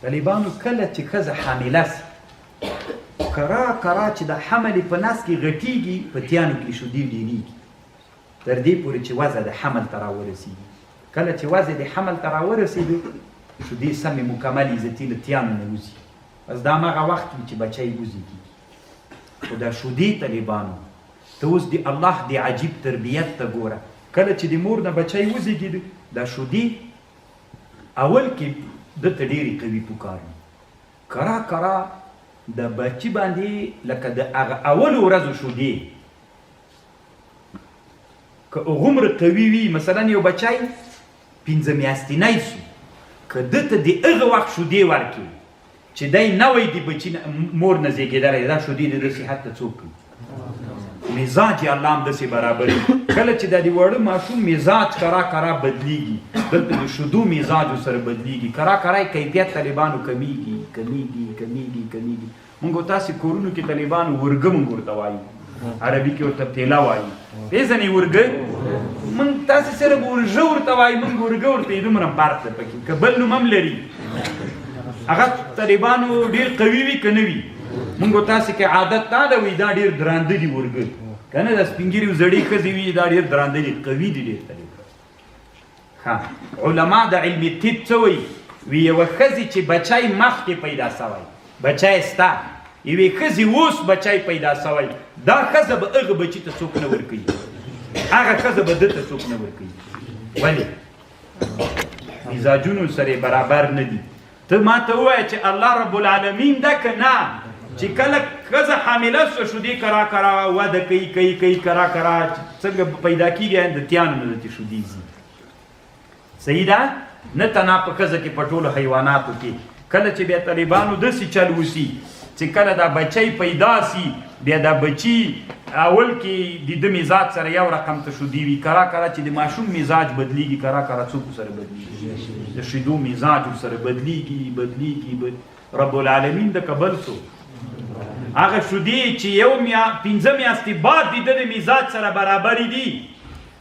طالبانو کله چې ښځه حامله سي، کرا کرا چې د حمل په نس کې غټیږي، په تیانو کې شودې ډېرېږي، تر دې پورې چې وضع د حمل ته راورسېږي. کله چې وضع د حمل ته راورسېده، شودې سمې مکملې عزتي له تیانو نه وځي. بس دا هماغه وخت وي چې بچی وزېږي. خو دا شودې طالبانو ته اوس د الله د عجیب تربیت ته ګوره، کله چې د مور نه بچی وزېږېده، دا شودې اول کې ده ته ډېرې قوي پکار وي. کرا کرا د بچي باندې لکه د هغه اولو ورځو شودې که هغومره قوي وي، مثلا یو بچی 5 میاشتنی سو، که ده ته د هغه وخت شودې ورکړي چې دی نوی د بچي مور نه زېږېدلی، دا شودې د ده صحت ته څوک کوي؟ مزاج یې الله هم داسې برابروي. کله چې دا د واړه ماشوم مزاج کرا کرا بدلیږي، دلته د شودو مزاج ورسره بدلیږي، کرا کرا یې کیفیت طالبانو کمیږي کمیږي کمیږي کمیږي. موږ تاسې کورونو کې طالبانو ورګه موږ ورته وایو، عربي کې ورته تیله وایي، پېژنئ ورګه؟ موږ تاسې صرف ورژه ورته وایو، موږ ورګه ورته یې دومره فرق دی پکې، که بل نوم هم لري. هغه طالبانو ډېر قوي وي که نه وي؟ موږ تاسې کې عادت دا ده وي دا ډېر درانده دي ورګه، که نه دا سپین ږیري او زړې ښځې وي، دا ډېر درانده دي، قوي دي ډېر طالبان. ښه، علما د علم طب څه وایي؟ وي یوه ښځې چې بچی مخکې پیدا سوی، بچی ستا، یوې ښځې اوس بچی پیدا سوی، دا ښځه به هغه بچي ته څوک نه ورکوي، هغه ښځه به ده ته څوک نه ورکوي. ولې؟ مزاجونو سره برابر نه دي. ته ما ته ووایه چې الله رب العالمین ده که نه چې کله ښځه حامله سوه، شودې کرا کرا وده کوي کوي کوي کرا کرا څنګه پیدا کېږي، د تیانو نه دتې شودې ځي. صحیح ده؟ نه تنها په ښځه کې، په ټولو حیواناتو کې. کله چې بیا طالبانو داسې چل وسي چې کله دا بچی پیدا سي، بیا دا بچی اول کې د ده مزاج سره یو رقم ته شودې وي، کرا کرا چې د ماشوم مزاج بدلیږي، کرا کرا څوک سره بدلیږي؟ د شیدو مزاج ورسره بدلیږي بدلیږي. رب العالمین د کبل سو هغه شودې چې یو 5 میاشتې بعد د ده د مزاج سره برابرې دي،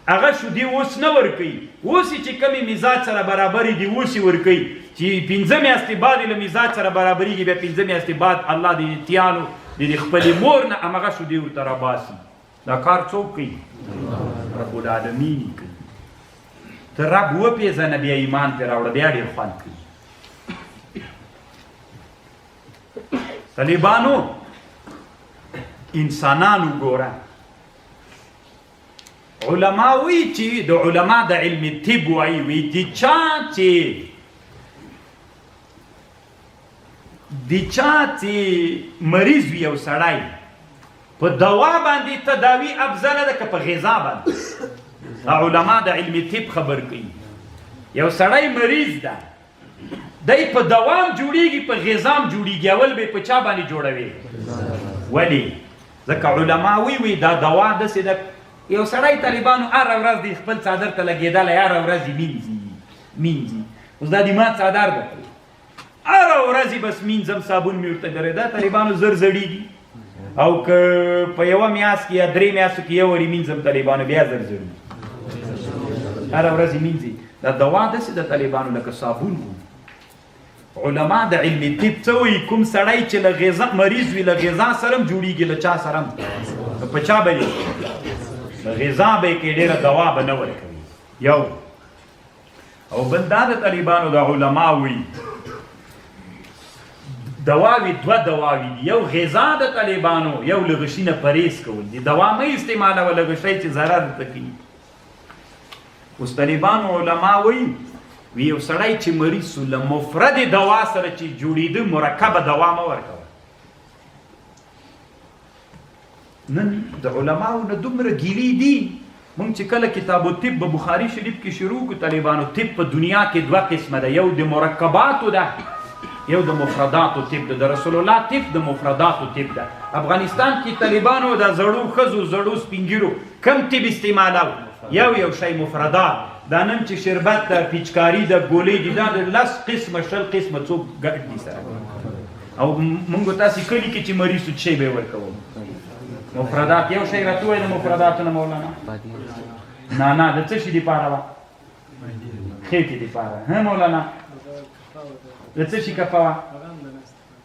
هغه شودې اوس نه ورکوي. اوس یې چې کومې مزاج سره برابرې دي اوس یې ورکوي، چې 5 میاشتې بعد یې له مزاج سره برابرېږي، بیا 5 میاشتې بعد الله د تیانو د دې خپلې مور نه همغه شودې ورته راباسي. دا کار څوک کوي؟ رب العالمین یې کوي. ته رب وپېژنه، بیا ایمان پرې راوړه، بیا ډېر خوند کوي. طالبانو انسانانو ګوره، علما وایي چې د علما د علم طب وایي، وایي د چا چې مریض وي یو سړی، په دوا باندې تداوي افضله ده که په غذا باندې؟ علما د علم طب خبر کوي. یو سړی مریض ده، دی په دوام جوړیږي، په غذام جوړیږي، اول به په چا باندې جوړوي؟ ولی؟ ځکه علما وی وی دا دوا داسې ده. یو سړی طالبانو هره ورځ دی خپل څادر ته لګېدلی، هره ورځ یې مینځي مینځي. اوس دا د ما څادر ده، هره ورځ یې بس مینځم، صابون مې ورته ګرځي. دا طالبانو زر زړېږي، او که په یوه میاشت کې یا 3 میاشتو کې یو وارې مینځم، طالبانو بیا زر زړېږي، هره ورځ یې مینځي. دا دوا داسې د طالبانو لکه صابون وو. علما د علم طب څه وایي؟ کوم سړی چې له غذا مریض وي، له غذا سره هم جوړېږي، له چا سره هم؟ په چا به یې؟ له غذا به یې کې ډېره دوا به نه ورکوي. یو او بل دا د طالبانو د علما وایي دواوې دوه دواوې دي، یو غذا د طالبانو، یو له غشي نه پرهېز کول دي. دوا مه استعمالوه له غشی چې ضرر درته کوي. اوس طالبانو علما وایي وی یو سړی چې مریض سو، له مفردې دوا سره چې جوړېده مرکبه دوا مه ورکوه. نن د علماو نه دومره ګیلې دي. مونږ چې کله کتاب الطب په بخاري شریف کې شروع کړو، طالبانو طب په دنیا کې دوه قسمه ده، یو د مرکباتو ده، یو د مفرداتو طب ده. د رسول الله طب د مفرداتو طب ده. افغانستان کې طالبانو د زړو ښځو، زړو سپینږیرو کم طب استعمالو، یو یو شی مفردات. دا نن چې شربت ده، پیچکاری ده، ګولۍ دي، دا د 10 قسمه 20 قسمه څوک ګډ دي سره. او مونږ تاسې کلي کې چې مریض سو څه شی به یې ورکوو؟ مفردات. یو شی راته ووایه د مفرداتو نه مولانا. نه نه، د څه شي دپاره وه؟ خېټې دپاره. ها مولانا، د څه شي کفه وه؟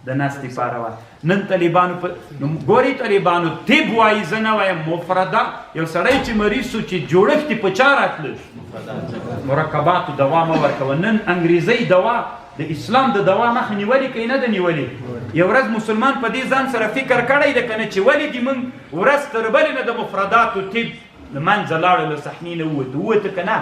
د ناستې پاره وه. نن طالبانو په نو ګوري طالبانو طب وایي، زه نه وایم مفرده. یو سړی چې مریض سو چې جوړښت یې په چا راتله، مرکباتو دوا مه ورکوه. نن انګریزۍ دوا د اسلام د دوا مخه نیولې که نه ده نیولې؟ یو ورځ مسلمان په دې ځان سره فکر کړی ده که نه چې ولې دې موږ ورځ تر بلې نه د مفرداتو طب له منځه لاړه، له صحنې نه ووته، ووته که نه؟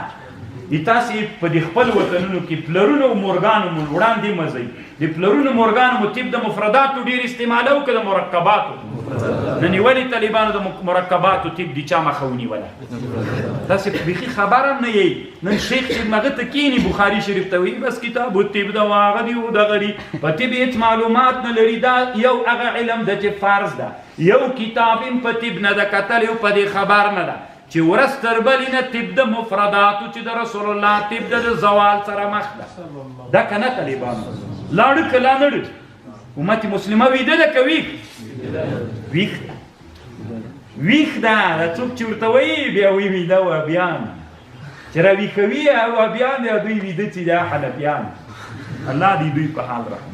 د تاسې په دې خپل وطنونو کې پلرونو او مورګانو مو وړاندې مه ځئ، د پلرونو مورګانو مو طب د مفرداتو ډېر استعمالو که د مرکباتو؟ نن یې ولې طالبانو د مرکباتو طب د چا مخه ونیوله؟ تاسې بیخي خبر هم نه یئ. نن شیخ چې هغه ته کښېني بخاري شریف ته وایي بس کتاب الطب ده هغه دی او دغه دي، په طب هېڅ معلومات نه لري. دا یو هغه علم ده چې فرض ده، یو کتاب هم په طب نه ده کتلی او په دې خبر نه ده چې ورځ تر بلې نه طب د مفرداتو چې د رسول الله طب د زوال سره مخ ده. دا که نه طالبانو لاړو که لا نه امت مسلمه ویده ده که ویښ؟ ویښ ده، ویښ ده. دا څوک چې ورته وایي بیا وایي ویده وهابیان چې راویښوي وهابیان دی، دوی ویده چې دا حنفیان. الله دې دوی په حال رحم.